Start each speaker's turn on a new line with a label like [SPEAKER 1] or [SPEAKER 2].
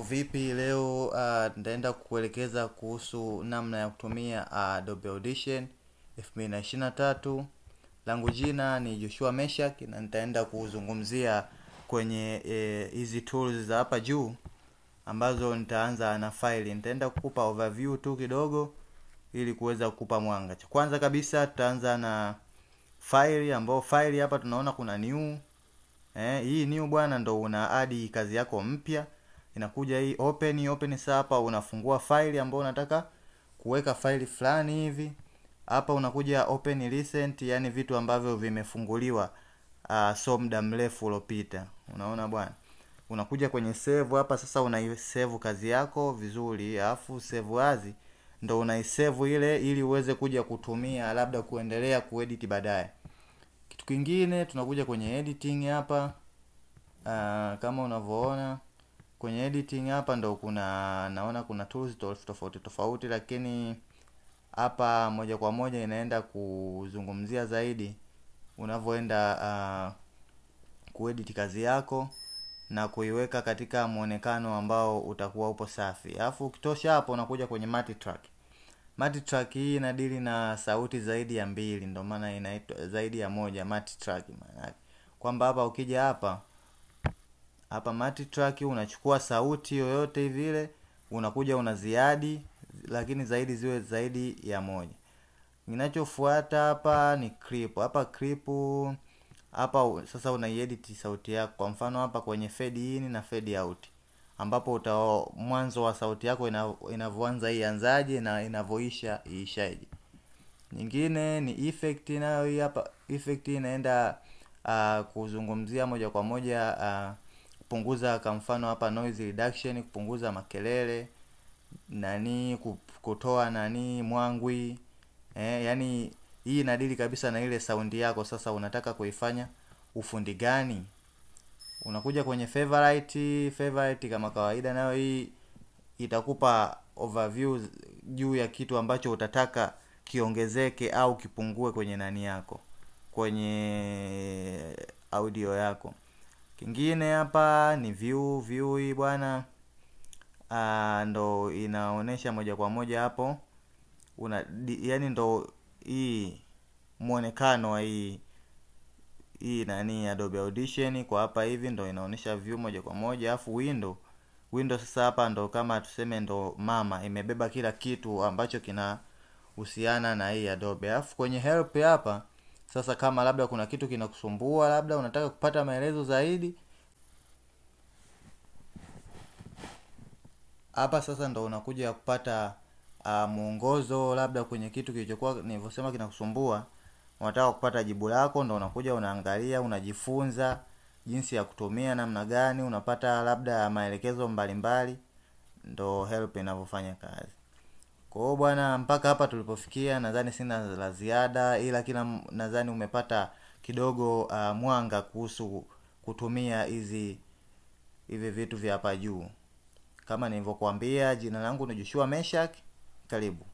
[SPEAKER 1] Vipi leo nitaenda kukuelekeza kuhusu namna ya kutumia Adobe Audition 2023. Langu jina ni Joshua Meshak na nitaenda kuzungumzia kwenye hizi tools za hapa juu ambazo nitaanza na file. Nitaenda kukupa overview tu kidogo ili kuweza kukupa mwanga. Kwanza kabisa tutaanza na file, ambao file hapa tunaona kuna new. Hii new bwana ndo una add kazi yako mpya. Inakuja hii open. Open sasa hapa unafungua file ambayo unataka kuweka file fulani hivi. Hapa unakuja open recent, yani vitu ambavyo vimefunguliwa so muda mrefu uliopita. Unaona bwana. Unakuja kwenye save hapa sasa unaisave kazi yako vizuri, alafu save as ndo unaisave ile ili uweze kuja kutumia labda kuendelea kuedit baadaye. Kitu kingine tunakuja kwenye editing hapa. Kama unavyoona kwenye editing hapa ndo kuna naona kuna tools tofauti tofauti, lakini hapa moja kwa moja inaenda kuzungumzia zaidi unavyoenda kuedit kazi yako na kuiweka katika muonekano ambao utakuwa upo safi. Alafu ukitosha hapo unakuja kwenye multi-track. Multi-track hii inadili na sauti zaidi ya mbili, ndio maana inaitwa zaidi ya moja multi-track. Maana yake kwamba hapa ukija hapa hapa multi-track unachukua sauti yoyote vile unakuja unaziadi, lakini zaidi ziwe zaidi ya moja. Ninachofuata hapa ni clip. Hapa clip hapa sasa unaiedit sauti yako. Kwa mfano hapa kwenye fade in na fade out, ambapo uta mwanzo wa sauti yako inavyoanza ianzaje na inavyoisha iishaje. Nyingine ni effect, nayo hii hapa effect inaenda kuzungumzia moja kwa moja kupunguza, kwa mfano hapa noise reduction, kupunguza makelele, nani kutoa nani mwangwi. Yani hii inadili kabisa na ile sound yako sasa unataka kuifanya ufundi gani. Unakuja kwenye favorite. Favorite kama kawaida nayo hii itakupa overview juu ya kitu ambacho utataka kiongezeke au kipungue kwenye nani yako, kwenye audio yako. Kingine hapa ni view. View hii bwana ndo inaonesha moja kwa moja hapo una yani ndo hii muonekano wa hii nani Adobe Audition kwa hapa hivi ndo inaonesha view moja kwa moja. Alafu window sasa hapa ndo kama tuseme ndo mama imebeba kila kitu ambacho kinahusiana na hii Adobe. Alafu kwenye help hapa sasa kama labda kuna kitu kinakusumbua, labda unataka kupata maelezo zaidi, hapa sasa ndo unakuja kupata muongozo labda kwenye kitu kilichokuwa nilivyosema kinakusumbua, unataka kupata jibu lako, ndo unakuja unaangalia, unajifunza jinsi ya kutumia namna gani, unapata labda maelekezo mbalimbali. Ndo help inavyofanya kazi. Kwa hiyo bwana, mpaka hapa tulipofikia nadhani sina la ziada, ila kila nadhani umepata kidogo mwanga kuhusu kutumia hivi vitu vya hapa juu. Kama nilivyokuambia, jina langu ni Joshua Meshak. Karibu.